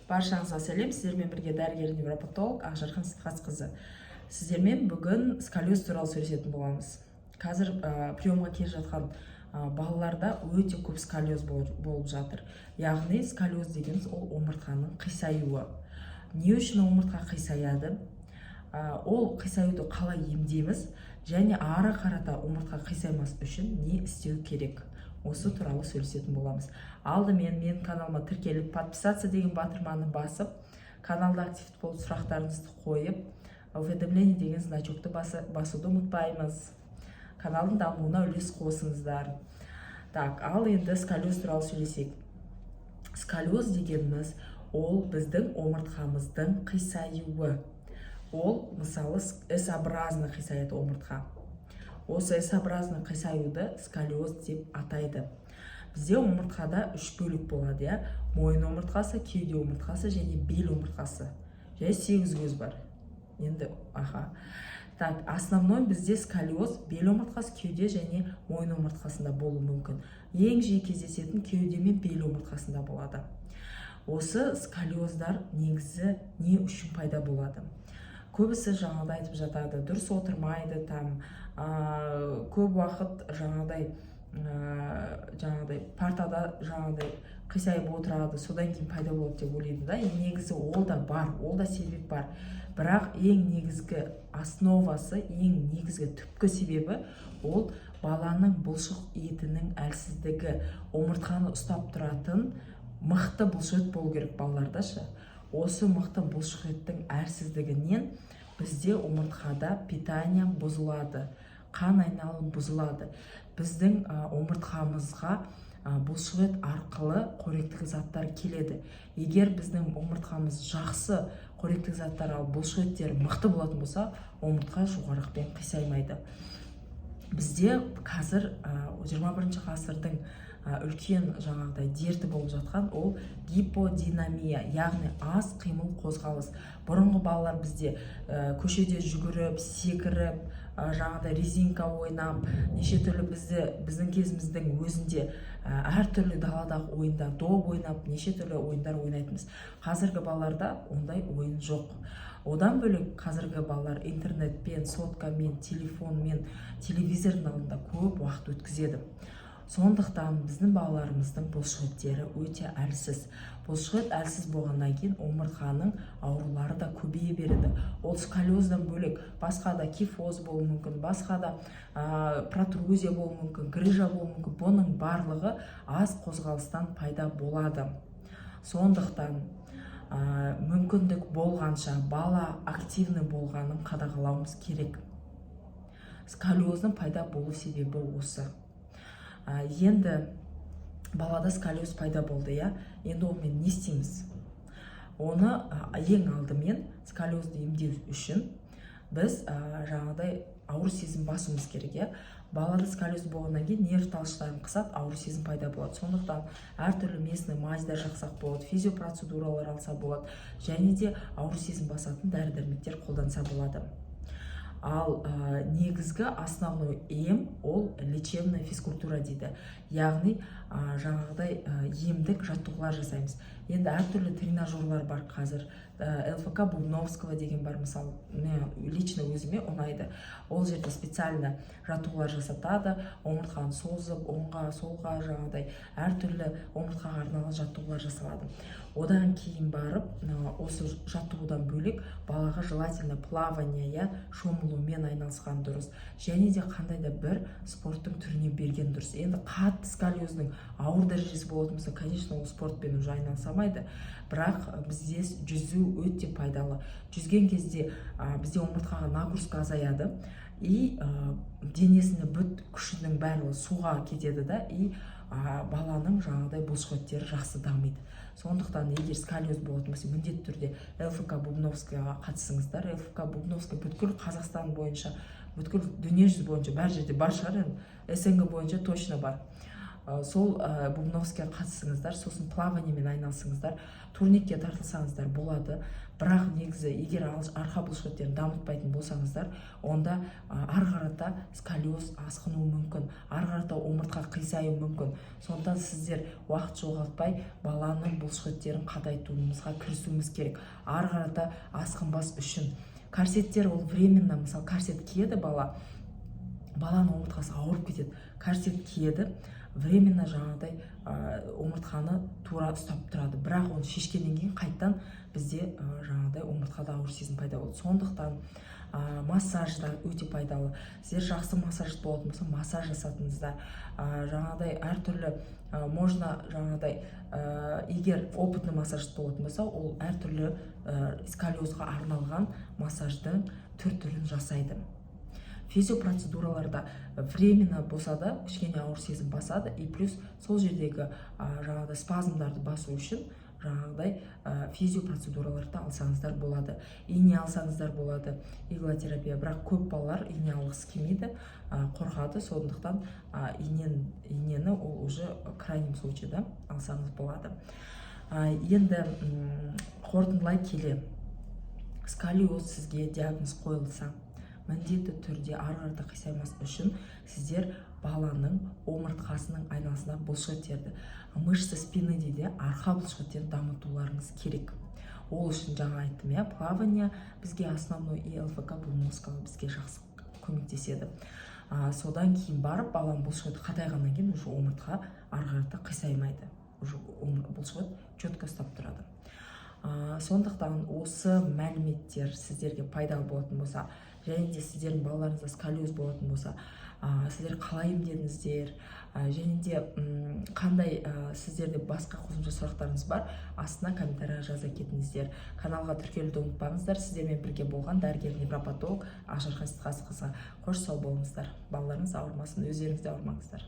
Баршаңызға сәлем! Сіздермен бірге дәрігер невропатолог Ақжарқын Сітқасқызы. Сіздермен бүгін сколиоз туралы сөйлесетін боламыз. Қазір приемға келе жатқан балаларда өте көп сколиоз болып жатыр. Яғни сколиоз дегеніміз — ол омыртқаның қисаюы. Не үшін омыртқа қисаяды, ол қисаюды қалай емдейміз және ары қарата омыртқа қисаймас үшін не істеу керек, осы туралы сөйлесетін боламыз. Алдымен менің каналыма тіркеліп, «Подписаться» деген батырманы басып, каналда активті болып, сұрақтарыңызды қойып, «Уведомление» деген значокты басуды ұмытпаймыз. Каналдың дамуына үлес қосыңыздар. Так, ал енді сколиоз туралы сөйлесейік. Сколиоз дегеніміз — ол біздің омыртқамыздың қисаюы. Ол, мысалы, S-образно қисаяды омыртқа. Осы S-образный қисаюды сколиоз деп атайды. Бізде омыртқада үш бөлік болады, иә: мойын омыртқасы, кеуде омыртқасы және бел омыртқасы, және сегіз көз бар енді. Аха, так, основной бізде сколиоз бел омыртқасы, кеуде және мойын омыртқасында болуы мүмкін. Ең жиі кездесетін кеуде мен бел омыртқасында болады. Осы сколиоздар негізі не үшін пайда болады? Көбісі жаңағыдай айтып жатады: дұрыс отырмайды, там көп уақыт жаңағыдай партада жаңағыдай қисайып отырады, содан кейін пайда болады деп ойлайды да. Негізі ол да бар, ол да себеп бар, бірақ ең негізгі основасы, ең негізгі түпкі себебі — ол баланың бұлшық етінің әлсіздігі. Омыртқаны ұстап тұратын мықты бұлшық ет болу керек балаларда ше. Осы мықты бұлшық еттің әлсіздігінен бізде омыртқада питание бұзылады, қан айналым бұзылады. Біздің омыртқамызға бұлшық ет арқылы қоректік заттар келеді. Егер біздің омыртқамыз жақсы қоректік заттар алып, бұлшық еттері мықты болатын болса, омыртқа жоғарылықпен қисаймайды. Бізде қазір 21 ғасырдың үлкен жаңағыдай дерті болып жатқан ол гиподинамия, яғни аз қимыл, қозғалыс. Бұрынғы балалар бізде көшеде жүгіріп, секіріп, жаңағыдай резинка ойнап, неше түрлі, бізде, біздің кезіміздің өзінде әртүрлі даладағы ойындар, доп ойнап, неше түрлі ойындар ойнайтынбыз. Қазіргі балаларда ондай ойын жоқ. Одан бөлек, қазіргі балалар интернетпен, соткамен, телефонмен, телевизордың алдында көп уақыт өткізеді. Сондықтан біздің балаларымыздың бұлшық еттері өте әлсіз. Бұлшық ет әлсіз болғаннан кейін омыртқаның аурулары да көбейе береді. Ол сколиоздан бөлек басқа да кифоз болуы мүмкін, басқа да протрузия болуы мүмкін, грыжа болуы мүмкін. Бұның барлығы аз қозғалыстан пайда болады. Сондықтан мүмкіндік болғанша бала активный болғанын қадағалауымыз керек. Сколиоздың пайда болу себебі осы. Енді балада сколиоз пайда болды, иә, енді онымен не істейміз? Оны ең алдымен сколиозды емдеу үшін біз жаңағыдай ауыр сезім басуымыз керек, иә. Балада сколиоз болғаннан кейін нерв талшықтарын қысады, ауыр сезім пайда болады. Сондықтан әртүрлі местный мазьдар жақсақ болады, физиопроцедуралар алса болады және де ауыр сезім басатын дәрі дәрмектер қолданса болады. Ал негізгі основной ем — ол лечебная физкультура дейді, яғни жаңағыдай емдік жаттығулар жасаймыз. Енді әртүрлі тренажерлар бар қазір, ЛФК Бубновского деген бар, мысалы, мен лично өзіме ұнайды. Ол жерде специально жаттығулар жасатады, омыртқаны созып, оңға, солға, жаңағыдай әртүрлі омыртқаға арналған жаттығулар жасалады. Одан кейін барып, осы жаттығудан бөлек балаға желательно плавание, иә, шомылумен айналысқан дұрыс және де қандай да бір спорттың түріне берген дұрыс. Енді қатты сколиоздың ауыр дәрежесі болатын болса, конечно, ол спортпен уже айналыса алмайды, бірақ бізде жүзу өте пайдалы. Жүзген кезде бізде омыртқаға нагрузка азаяды и денесіне бүт күшінің барлығы суға кетеді да, и баланың жаңағыдай бұлшық еттері жақсы дамиды. Сондықтан егер сколиоз болатын болса, міндетті түрде ЛФК Бубновскийға қатысыңыздар. ЛФК Бубновский бүткіл Қазақстан бойынша, бүткіл дүниежүзі бойынша бәр жерде бар шығар, енді СНГ бойынша точно бар. Сол Бубновскийге қатысыңыздар, сосын плаваниемен айналысыңыздар, турникке тартылсаңыздар болады. Бірақ негізі егер арқа бұлшықеттерін дамытпайтын болсаңыздар, онда ары қарата сколиоз асқынуы мүмкін, ары қарата омыртқа қисаюы мүмкін. Сондықтан сіздер уақыт жоғалтпай, баланың бұлшықеттерін қатайтуымызға кірісуіміз керек ары қарата асқынбас үшін. Корсеттер ол временно. Мысалы, корсет киеді бала, баланың омыртқасы ауырып кетеді. Корсет киеді, временно жаңағыдай омыртқаны тура ұстап тұрады, бірақ оны шешкеннен кейін қайтадан бізде жаңағыдай омыртқада ауыр сезім пайда болады. Сондықтан массаж да өте пайдалы. Сіздер жақсы массаж болатын болса, массаж жасатыңыздар. Жаңағыдай әртүрлі можно жаңағыдай егер опытный массажист болатын болса, ол әртүрлі сколиозға арналған массаждың түр түрін жасайды. Физиопроцедураларда временно болса да кішкене ауыр сезім басады, и плюс сол жердегі жаңағыдай спазмдарды басу үшін жаңағыдай физиопроцедураларды алсаңыздар болады, ине алсаңыздар болады, иглотерапия. Бірақ көп балалар ине алғысы келмейді, қорқады. Сондықтан инені ол уже крайнем случае да алсаңыз болады. Енді қорытындылай келе, сколиоз сізге диагноз қойылса, міндетті түрде ары қарата қисаймас үшін сіздер баланың омыртқасының айналасындағы бұлшықеттерді, мышцы спины дейді, арқа бұлшықеттерін дамытуларыңыз керек. Ол үшін жаңа айттым, иә, плавание бізге основной и ЛФК, Бубновского бізге жақсы көмектеседі. Содан кейін барып баланың бұлшықеті қатайғаннан кейін уже омыртқа ары қарата қисаймайды, уже бұлшықет четко ұстап тұрады. Сондықтан осы мәліметтер сіздерге пайдалы болатын болса және де сіздердің балаларыңызда сколиоз болатын болса, сіздер қалай емдедіңіздер және де қандай сіздерде басқа қосымша сұрақтарыңыз бар, астына комментарийға жаза кетіңіздер. Каналға тіркелуді ұмытпаңыздар. Сіздермен бірге болған дәрігер невропатолог Ақжарқын Сейітқазықызы. Қош, сау болыңыздар! Балаларыңыз ауырмасын, өздеріңіз де ауырмаңыздар.